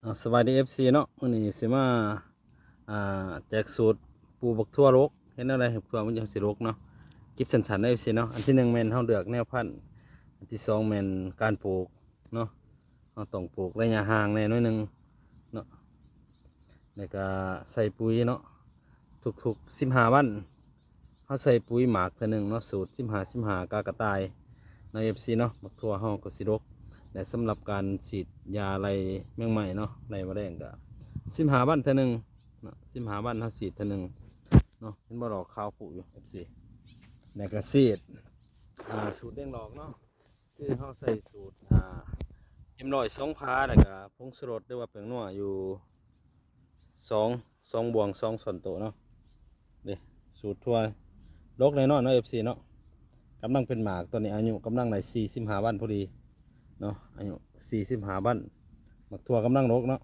ເນາະ ສະບາຍດີ ເອັຟຊີ ເນາະ ມື້ນີ້ຊິມາ ອ່າ ແຈກສູດປູກບັກຖົ່ວລົກ ເຮັດແນວໃດໃຫ້ຖົ່ວມັນຈັ່ງຊິລົກເນາະ. ຄລິບສັ້ນໆ ເນາະ ເອັຟຊີ ເນາະ. ອັນທີໜຶ່ງແມ່ນເຮົາເລືອກແນວພັນ, ອັນທີສອງແມ່ນການປູກເນາະ, ເຮົາຕ້ອງປູກໄລຍະຫ່າງແດ່ໜ້ອຍໜຶ່ງເນາະ ແລ້ວກະໃສ່ປຸ໋ຍເນາະ ທຸກໆສິບຫ້າວັນ ເຮົາໃສ່ປຸ໋ຍໝາກເທື່ອໜຶ່ງເນາະ, ສູດສິບຫ້າ ສິບຫ້າ ກາກະຕ່າຍເນາະ ເອັຟຊີ ເນາະ. ບັກຖົ່ວເຮົາກໍຊິດົກ ແລະ ສຳລັບການສີດຢາໄລ່ແມງໄມ້ເນາະ ໄລ່ມະແລງກໍສິບຫ້າວັນເທື່ອໜຶ່ງເນາະ, ສິບຫ້າວັນເຮົາສີດເທື່ອໜຶ່ງເນາະ. ເຫັນບໍ່ ດອກຂາວພຸຢູ່ ເອັຟຊີ ແລ້ວກໍສີດ ອ່າ ສູດແດງດອກເນາະ ຄືເຮົາໃສ່ສູດ ອ່າ ເອັມຮ້ອຍ ສອງຝາ ແລ້ວກໍຜົງຊູລົດ ຫຼືວ່າແປ້ງນົວຢູ່ສອງ ສອງບ່ວງ ສອງຊ້ອນໂຕະເນາະ. ນີ້ ສູດຖົ່ວດົກແນ່ນອນເນາະ ເອັຟຊີ ເນາະ. ກຳລັງເປັນໝາກ ຕອນນີ້ອາຍຸກຳລັງໄດ້ສີ່ສິບຫ້າວັນພໍດີເນາະ, ອາຍຸສີ່ສິບຫ້າວັນ ໝາກຖົ່ວກຳລັງດົກເນາະ.